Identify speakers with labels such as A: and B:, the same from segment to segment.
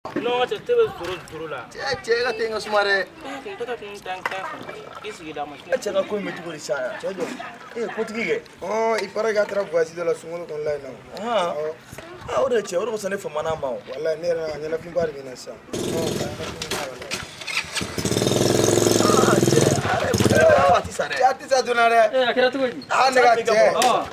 A: Non, cɛ, te bɛ zoro zoro la.
B: Cɛ, cɛ, e ka te in ka suma dɛ.
A: I sigi d'a ma.
C: Cɛ ka ko in bɛ cogo di sisan? Cɛ jɔ, e ye kotigi kɛ.
D: Ɔ, il paraît k'a taara voyage dɔ la sunkalo kɔnɔna in na.
C: Aa, o de cɛ, o de kosɔn ne famana ma o.
D: Walayi, ne yɛrɛ a ɲɛnafinba de bɛ na sisan.
C: A ti sa dɛ.
D: A ti sa joona dɛ.
E: Ee, a kɛra cogo di?
D: Aa, ne ka cɛ. Ɔ,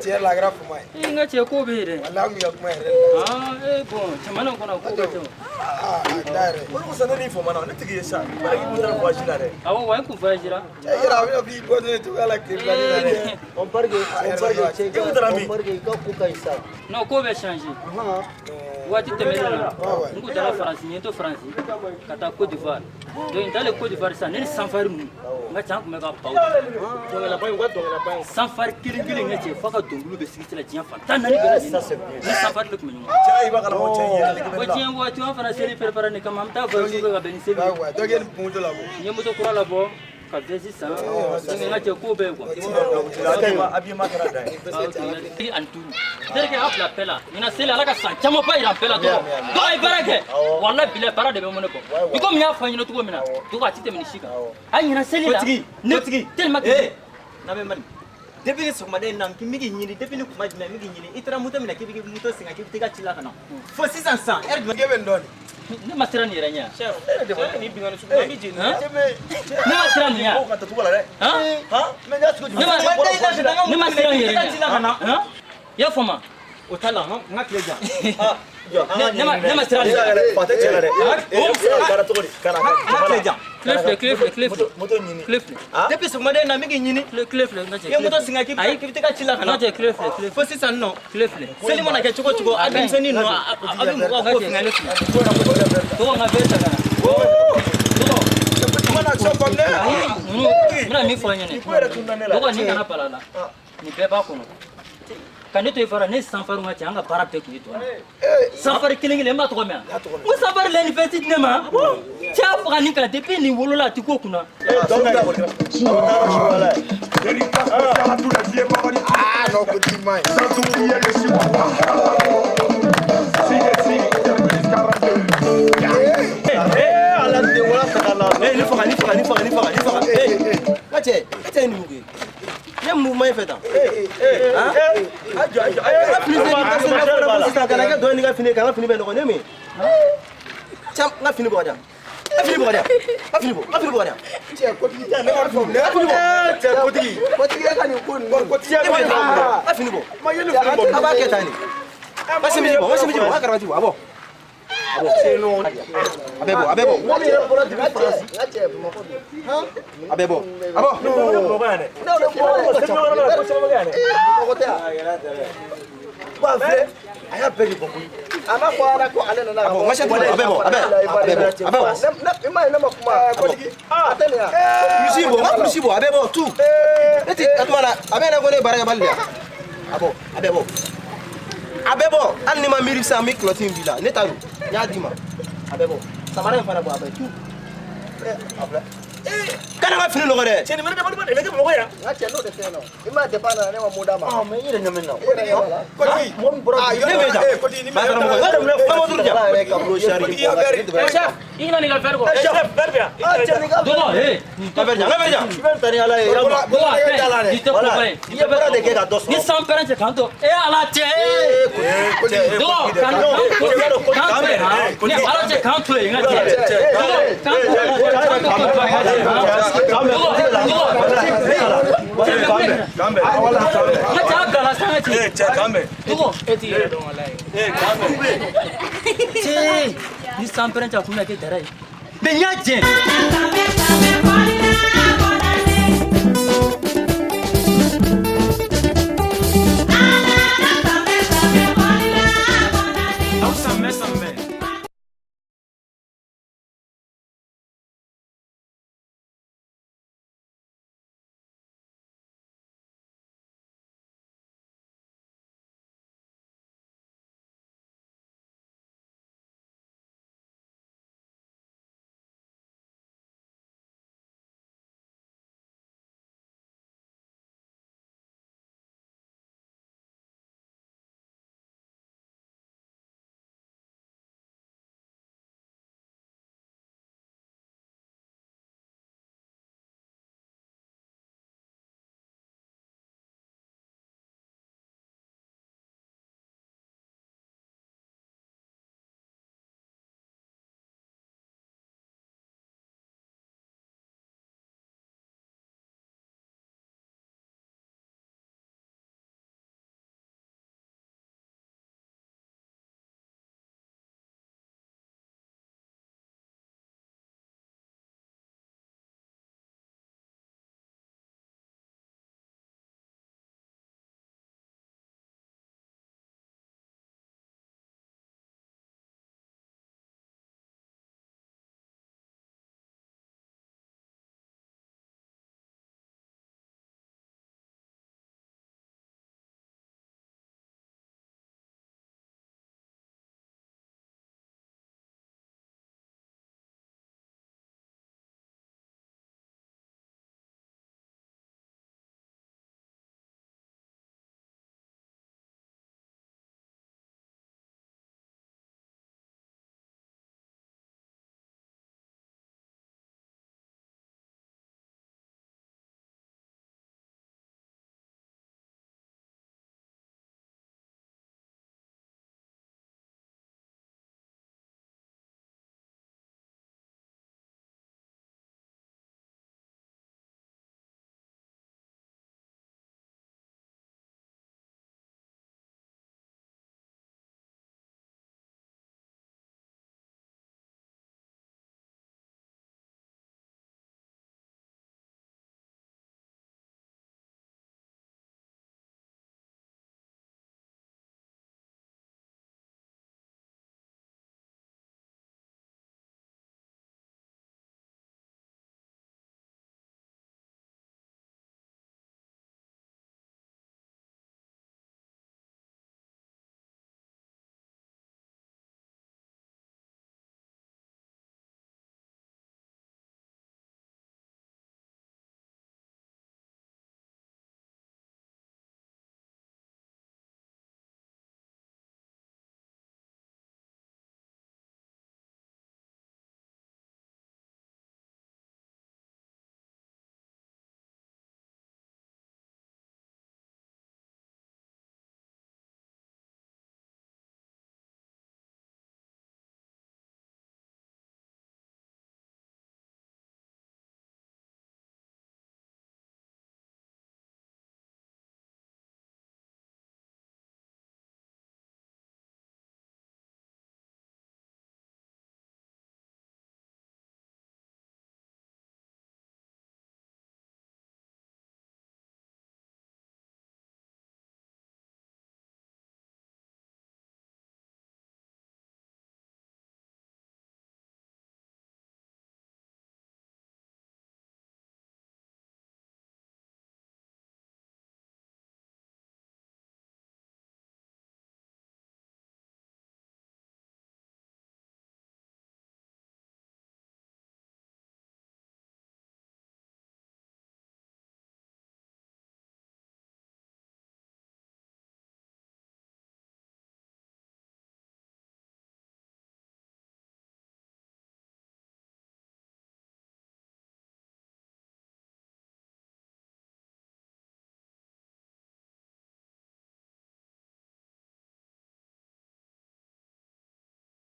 D: tiɲɛ yɛrɛ la, a kɛra fama ye.
E: Ee, n ka cɛ, ko bɛ yen dɛ.
D: Walayi, an kun ka kuma yɛrɛ de la.
E: Aa, ee, bon, jamana in kɔnɔ ko bɛ ten o.
D: Aa, a da yɛrɛ.
C: O de kosɔn ne n'i famana, ne tigi ye sa. Bari k'i taara voyage la dɛ.
E: Awɔ, wa n kun voyagera.
D: Cɛ yɛrɛ, a bɛna f'i bɔ ne cogoya la tile fila nin na dɛ.
F: On parle que, on parle que,
C: E kun taara min?
F: on parle que i ka ko ka ɲi sa.
E: Non, ko bɛ changer. Waati tɛmɛnen na, n kun taara Faransi, n ye to Faransi ka taa Côte d'Ivoire. Donc n taalen Côte d'Ivoire sisan, ne ni sanfari ninnu, n ka cɛ, an tun bɛ ka baw.
A: Dɔnkɛlaba in, u ka dɔnkɛlaba in.
E: Sanfari kelen kelen, n ka cɛ, f'a ka dɔnkiliw bɛ sigi la diɲɛ fan 14 bɛɛ lajɛlen. Ni sanfari de tun bɛ ɲɔgɔn.
C: Cɛ, i b'a kalama, cɛ in yɛrɛ nege bɛ
E: Ko
C: ne la.
E: diɲɛ waati, an fana seli préparé nin kama, an bɛ taa voyage kɛ ka bɛn ni seli ye.
D: Wa dɔ kɛ nin moto labɔ.
E: N ye moto kura labɔ ka veste san. Donc n ka cɛ, ko bɛɛ quoi.
C: Habillement kɛra dan ye.
E: 55. Terikɛ, a fila bɛɛ la. Ɲinan seli, Ala ka san caman ba yira an bɛɛ la dɔrɔn. Dɔgɔ, a ye baara kɛ. Walayi bilayi, baara de bɛ mɔnɛ bɔ. I komi n y'a fɔ an ɲɛna cogo min na, dɔgɔ, a ti tɛmɛ nin si kan. A ɲinan seli la.
G: Kotigi,
E: Ne
G: kotigi.
E: tellement que.
G: Eh, n'a bɛ mali. Depuis ni sɔgɔmada in na, n bɛ k'i ɲini, depuis ni kuma jumɛn n bɛ k'i ɲini. I taara moto minɛ k'i bɛ moto sen k'i bɛ taa i ka ci la ka na. Fo sisan san, heure jumɛn?
D: K'e bɛ nin dɔn nin.
E: Ne ma siran nin yɛrɛ ɲɛ.
A: Chef, cɛ, ni binkanni sugu an bɛ jeni.
E: Han? Ne ma siran nin ɲɛ.
C: Ko ka taa tugu la dɛ.
E: Han?
C: Han? Mais n y'a cogo
E: Ne ma
C: jumɛn?
E: ne ma siran nin
G: I
E: yɛrɛ
G: ka ci la ka
E: ɲɛ.
G: na.
E: Han? I y'a faamu?
G: O t'a la, n ka tile jan.
E: Ne ma ne ma siran nin ɲɛ.
C: Fa tɛ cɛ la dɛ. E baara cogo di? Ka na
G: N ka tile jan.
E: Tile filɛ, tile filɛ, tile filɛ.
C: Moto ɲini.
E: Tile filɛ.
G: Depuis sɔgɔmada in na, n bɛ k'i ɲini.
E: Tile tile filɛ, n ka cɛ.
G: I ye moto sen k'i
E: Ayi.
G: bɛ taa i ka ci la ka
E: N
G: na.
E: ka cɛ, tile filɛ, tile
G: Fo
E: filɛ.
G: sisan nɔ.
E: Tile filɛ.
G: Seli mana kɛ cogo o cogo, a denmisɛnnin ninnu, a bɛ mɔgɔw ko fɛngɛ.
E: Dɔgɔ, n ka verre ta ka na. Dɔgɔ.
D: Kuma na action faamu dɛ.
E: Ayi, ninnu, n bɛna min fɔ an ɲɛna.
C: Ko yɛrɛ tununa ne la.
E: Dɔgɔ, nin kana bala la. Nin bɛɛ b'a kɔnɔ. Ka ne to yen fara, ne sanfari ka cɛ, an ka baara bɛɛ tun ye dɔɔnin. Sanfari kelen kelen, n b'a tɔgɔ mɛn. N ko sanfari la nin fɛn ti di ne ma. Cɛ y'a faga nin kan depuis nin wolola, a ti k'o kunna.
D: Ah non, kotigi ma ɲi.
C: Ala den wala fana la.
G: Eh, ni faga, ni faga, ni faga, ni faga, ni faga. Eh, n ka cɛ, e tɛ nin mun kɛ? Ne mouvement in fɛ tan.
C: A jɔ, a jɔ.
G: Ka fini sen ka sen ka fɔ sisan, kana kɛ dɔ ye n'i ka fini ye, ka n ka fini bɛɛ nɔgɔ ne min. Cɛ, n ka fini bɔ ka di yan. N ka fini bɔ ka di yan. N ka fini bɔ, n ka fini bɔ ka di yan.
D: Cɛ, kotigi, ne ma faamu dɛ.
G: Fini bɔ.
C: Cɛ, kotigi.
F: Kotigi, e ka nin ko ninnu.
C: Kotigi,
G: Ne bɛ n ka fini bɔ.
C: Ma ye nin fini bɔ.
G: A b'a kɛ tan de. N ka semisi bɔ, n ka semisi bɔ, n ka karavati bɔ, a bɔ. A bɔ. A bɛɛ bɔ, a bɛɛ bɔ.
F: Mɔgɔ min yɛrɛ bɔra depuis Faransi. N ka cɛ, Bamakɔ don.
G: A bɛɛ bɔ. A bɔ.
C: Bamakɔ yan dɛ.
F: Ne yɛrɛ bɔra
C: Seli yɔrɔ la, ko caman bɛ kɛ yan dɛ.
F: Bamakɔ tɛ yan.
C: Ba filɛ, a y'a bɛɛ de bɔ koyi.
F: A ma fɔ a ɲɛna ko ale nana ka
G: A bɔ, n ka sɛti bɔ, a bɛɛ bɔ, a bɛɛ, a bɛɛ bɔ, a bɛɛ bɔ.
F: Ne, i m'a ye ne ma kuma. Kotigi, a tɛ nin yan.
G: Kulusi bɔ, n ka kulusi bɔ, a bɛɛ bɔ, tout. Ne ti, a tuma na, a bɛ na ko ne ye baarakɛbali de ye. A bɔ, a bɛɛ bɔ. A bɛɛ bɔ, hali ni ma miiri sisan, n bɛ culotte in b'i la, ne ta don, n y'a d'i ma. A bɛɛ bɔ. Samara in fana bɔ, a bɛɛ tout. A filɛ. Kana n ka fini nɔgɔ dɛ.
C: Cɛ, nin bɛ ne dabali ban, nin bɛ kɛ Bamakɔ yan.
F: N ka cɛ, n'o de fɛ yen nɔ. I m'a ye depuis a nana, ne ma mun d'a ma.
C: Mais i yɛrɛ ɲɛ bɛ nin na.
F: I yɛrɛ ɲɛ b'a la.
D: Kotigi.
C: Mɔgɔ min bɔra
D: Ah,
G: Ne bɛ taa.
D: eh, kotigi, ni
G: Ba karamɔgɔ, n ka moto di yan.
F: Yɛrɛ ka bolo sari.
D: Kotigi, i ka verre.
A: Eh, chef, i kana nin ka verre kɔ.
C: Chef, verre bɛ yan.
F: Ah, cɛ, nin ka
E: Dɔgɔ, ee, nin
G: N ka verre di yan, n ka verre di yan.
C: I bɛ nin ta ni Ala ye.
D: Bɔra
E: Dɔgɔ,
D: bɔra nɛgɛ da la dɛ.
E: nin tɛ koba ye.
C: I ye baara de kɛ ka dɔ sɔrɔ.
E: Ni san pɛrɛn cɛ k'an to. E Ala cɛ.
C: Cɛ,
E: Dɔgɔ, k'an k'an to yen han. Ni Ala cɛ, k'an to yen n ka cɛ. Dɔgɔ, k'an to yen. K'an to yen n ka cɛ. Dɔgɔ, dɔgɔ.
C: K'an bɛn.
E: N ka cɛ, a bila la sisan n ka cɛ.
C: Eh, cɛ, k'an bɛn.
E: Dɔgɔ.
A: E t'i yɛrɛ dɔn walayi.
C: Eh, k'an bɛn.
E: Cɛ, ni san pɛrɛn cɛ, a kun bɛna kɛ dara ye. Mais n y'a jɛ.
H: Come, come, come.